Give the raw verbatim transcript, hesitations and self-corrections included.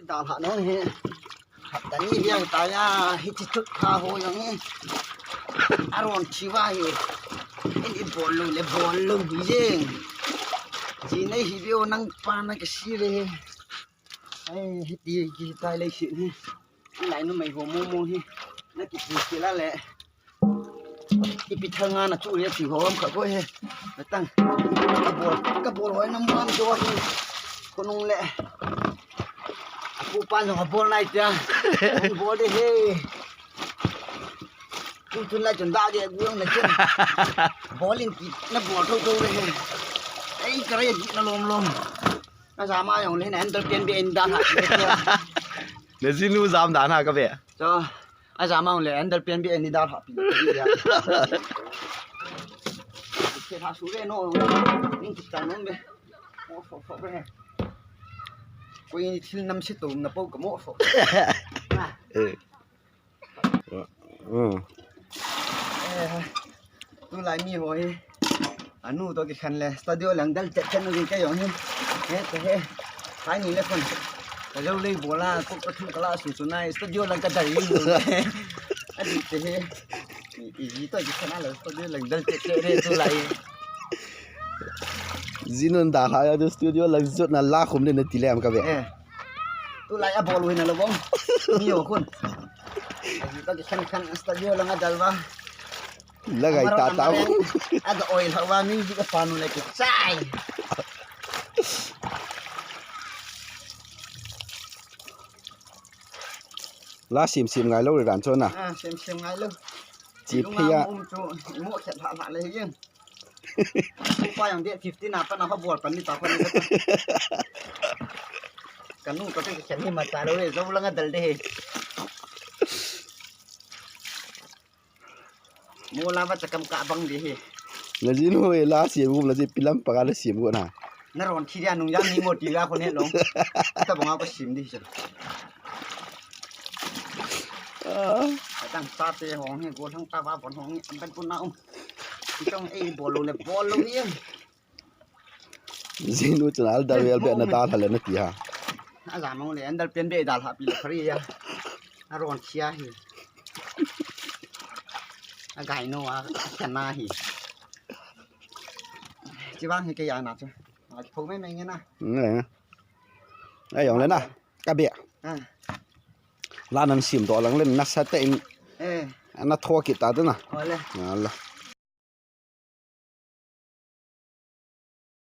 Dalha nong hi. Hapta ni bia ta ya, hichi thut kha ho jong hi. Aron chi va hi. Ini bol lou le bol lou hi jeng. Chi nei hi bia nang pa na ka si le. Ai, hiti ki tai le si ni. Lai numei ho mo mo hi. Na ki pu ki la le. Ipi thanga na chu le ti ho am kha ko he. Na tang. Ka bol, ka bol hoi nam bam jo hi. Ko nung le. A pu pa jong a bol nai tia. Bol de he. Tu tun lai chun da de guang na chen. Bol in ki na bol tho tho de he. Ai ka re di na lom lom. Na jama jong le na handle pen be in da na. Na jinu jam da na ka be. Cho. A jama jong le handle pen be in da ha pi. Ke ha su le no. Ning ki ta no be. Mo fo fo be. Ko in thil nam si tu na po ka mo fo. Eh. Mm. Eh, tulai mi ho hi. Anu to ki khan le studio lang dal chet chet nu ke jong hi. He te he. Kai ni le kon. Ka jo le bola ko ka thu ka la su su nai studio lang ka dal yin. Adi te he. I ji to ki khan le studio lang dal chet chet re tulai. Jinun da ha ya studio lang jot na la khum le na ti le am ka be. Eh. Tulai a bol win a lo bom. Mi o khun. Aji ka ki khan khan studio lang a dal va. Lagai ta ta. Aga oil ha va music a panu le ki chai. La sim sim ngai lo ri ran chona. Ah, sim sim ngai lo. Chi phia. Um chu mo khet ha ha le yin. Upa yang dia fifteen apa na ha bol pan ni ta pan ni ta. Kanu ka te khen ni ma ta lo le zo lang a dal de he. Mo la va ta kam ka bang de he. Na jin ho e la sim gum la ji pilam pa ga la sim go na. Na ron thi dia nung ya ni mo ti la ko ne long. Ta bang a ko sim di se. Ah. Tang sa te hong he go thang ta va bon hong ni ban pun na um. Ti tong e bol lo le bol lo ni. Jinu chun al dal vel be na dal hale na ti ha. A ja mong le an dal pen be dal ha pi le phari ya. A ron chia hi. A gai no a kana hi. Chi bang hi ke ya na chu. A pho me me nge na. Nge. Ai yong le na. Ka be. Ah. La nan sim do lang len na sa te in. Eh. Na tho ki ta de na. Ole. Ala.